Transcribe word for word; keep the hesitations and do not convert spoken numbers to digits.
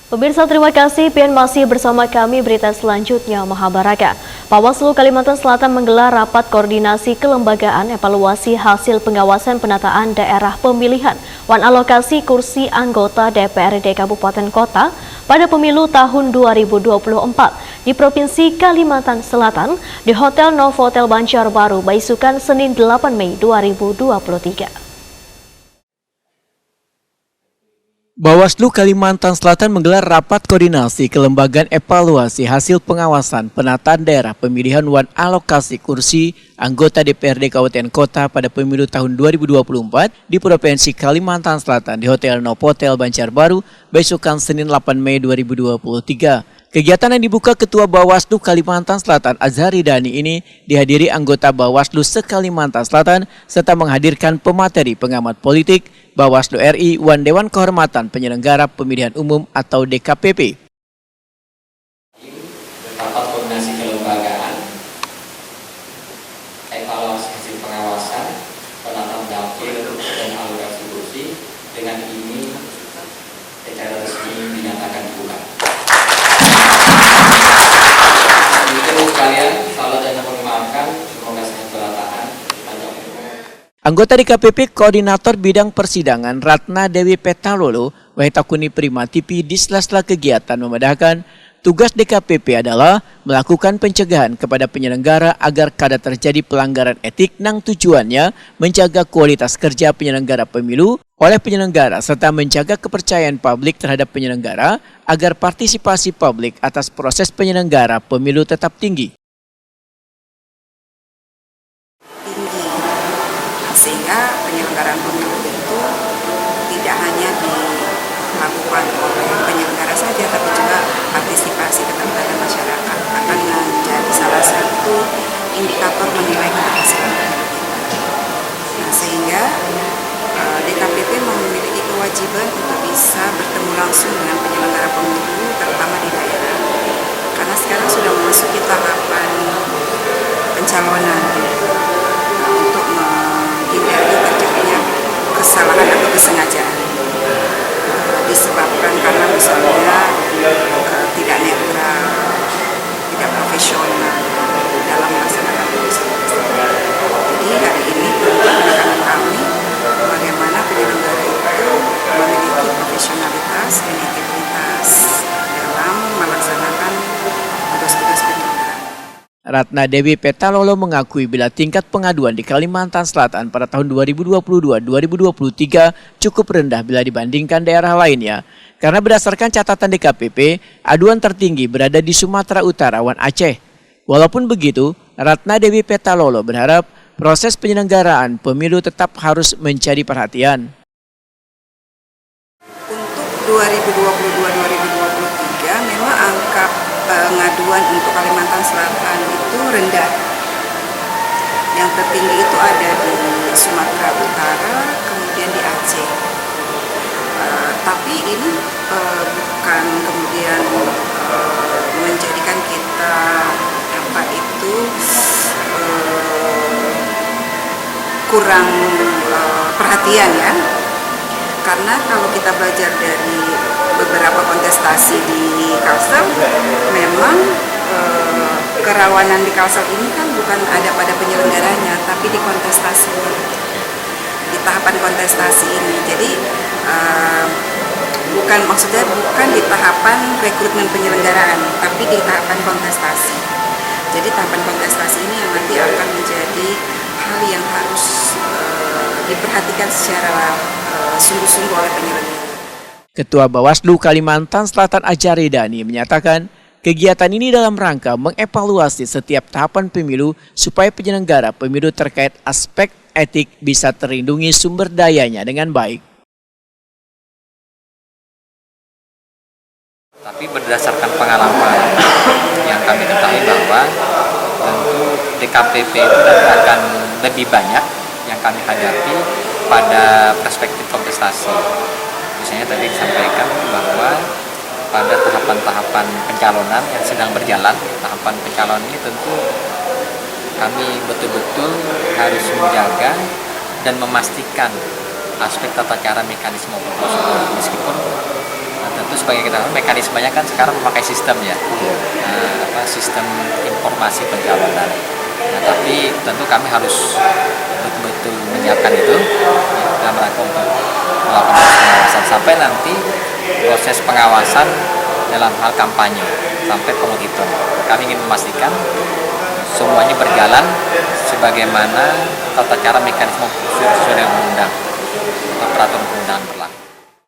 Pemirsa, terima kasih pian masih bersama kami. Berita selanjutnya, Mahabharata. Bawaslu Kalimantan Selatan menggelar rapat koordinasi kelembagaan evaluasi hasil pengawasan penataan daerah pemilihan wan alokasi kursi anggota D P R D kabupaten kota pada pemilu tahun dua ribu dua puluh empat di Provinsi Kalimantan Selatan di Hotel Novotel Banjarbaru, baisukan Senin delapan Mei dua ribu dua puluh tiga. Bawaslu Kalimantan Selatan menggelar rapat koordinasi kelembagaan evaluasi hasil pengawasan penataan daerah pemilihan wan alokasi kursi anggota D P R D Kabupaten Kota pada pemilu tahun dua ribu dua puluh empat di Provinsi Kalimantan Selatan di Hotel Novotel Banjarbaru, baisukan Senin delapan Mei dua ribu dua puluh tiga. Kegiatan yang dibuka Ketua Bawaslu Kalimantan Selatan Azhari Dhani ini dihadiri anggota Bawaslu se-Kalimantan Selatan serta menghadirkan pemateri pengamat politik, Bawaslu R I, wan Dewan Kehormatan Penyelenggara Pemilihan Umum atau D K P P. Rapat koordinasi kelembagaan, evaluasi hasil pengawasan, penatapan dapil, dan alokasi kursi dengan ini secara resmi dinyatakan dibuka. Untuk sekalian, salah dan mohon dimaafkan, semoga sehat belataan, panjang umur. Anggota D K P P Koordinator Bidang Persidangan Ratna Dewi Petalolo, wahai takuni Prima T V di sela-sela kegiatan, memadahakan tugas D K P P adalah melakukan pencegahan kepada penyelenggara agar kada terjadi pelanggaran etik nang tujuannya menjaga kualitas kerja penyelenggara pemilu oleh penyelenggara serta menjaga kepercayaan publik terhadap penyelenggara agar partisipasi publik atas proses penyelenggara pemilu tetap tinggi. Tinggi, sehingga penyelenggaraan pemilu itu tidak hanya dilakukan oleh penyelenggara saja, tapi juga partisipasi keterlibatan masyarakat akan menjadi salah satu indikator menilai keberhasilan pemilu kita. Nah, sehingga eh, D K P P memiliki kewajiban untuk bisa bertemu langsung dengan penyelenggara pemilu, terutama di daerah. Karena sekarang sudah memasuki tahapan pencalonan, nah, untuk menghindari terjadinya kesalahan atau kesengajaan, eh, disebabkan karena misalnya, eh, tidak netral, tidak profesional dalam melaksanakan tugas-tugas. Jadi, hari ini perlu penekanan kami bagaimana penyelenggara itu memiliki profesionalitas dan integritas dalam melaksanakan tugas-tugas penyelenggara. Ratna Dewi Petalolo mengakui bila tingkat pengaduan di Kalimantan Selatan pada tahun dua ribu dua puluh dua dua ribu dua puluh tiga cukup rendah bila dibandingkan daerah lainnya. Karena berdasarkan catatan D K P P, aduan tertinggi berada di Sumatera Utara wan Aceh. Walaupun begitu, Ratna Dewi Petalolo berharap proses penyelenggaraan pemilu tetap harus menjadi perhatian. Untuk dua ribu dua puluh dua dua ribu dua puluh tiga, memang angka pengaduan untuk Kalimantan Selatan itu rendah. Yang tertinggi itu ada di Sumatera Utara, kemudian di Aceh. Eh, tapi ini, eh, bukan kemudian, eh, menjadikan kita apa itu, eh, kurang, eh, perhatian, ya. Karena kalau kita belajar dari beberapa kontestasi di Kalsel, memang, eh, kerawanan di Kalsel ini kan bukan ada pada penyelenggaranya, tapi di kontestasinya, di tahapan kontestasi ini. Jadi, eh, bukan, maksudnya bukan di tahapan rekrutmen penyelenggaraan, tapi di tahapan kontestasi. Jadi, tahapan kontestasi ini yang nanti akan menjadi hal yang harus, eh, diperhatikan secara, eh, sungguh-sungguh oleh penyelenggara. Ketua Bawaslu Kalimantan Selatan Azhari Dhani menyatakan, kegiatan ini dalam rangka mengevaluasi setiap tahapan pemilu supaya penyelenggara pemilu terkait aspek etik bisa terlindungi sumber dayanya dengan baik. Tapi berdasarkan pengalaman yang kami ketahui bahwa tentu D K P P itu nanti akan lebih banyak yang kami hadapi pada perspektif kontestasi. Misalnya tadi disampaikan bahwa pada tahapan-tahapan pencalonan yang sedang berjalan, tahapan pencalonan ini tentu kami betul-betul harus menjaga dan memastikan aspek tata cara mekanisme proporsional, meskipun ada Itu sebagai kita tahu, mekanismenya kan sekarang memakai sistem ya. Nah, apa, sistem informasi pencalonan. Nah, tapi tentu kami harus betul-betul menyiapkan itu, ya, dalam rangka untuk melakukan proses pengawasan sampai nanti proses pengawasan dalam hal kampanye sampai pengauditun. Kami ingin memastikan semuanya berjalan sebagaimana tata cara mekanisme prosedur sesuai dengan undang-undang atau peraturan perundangan berlaku.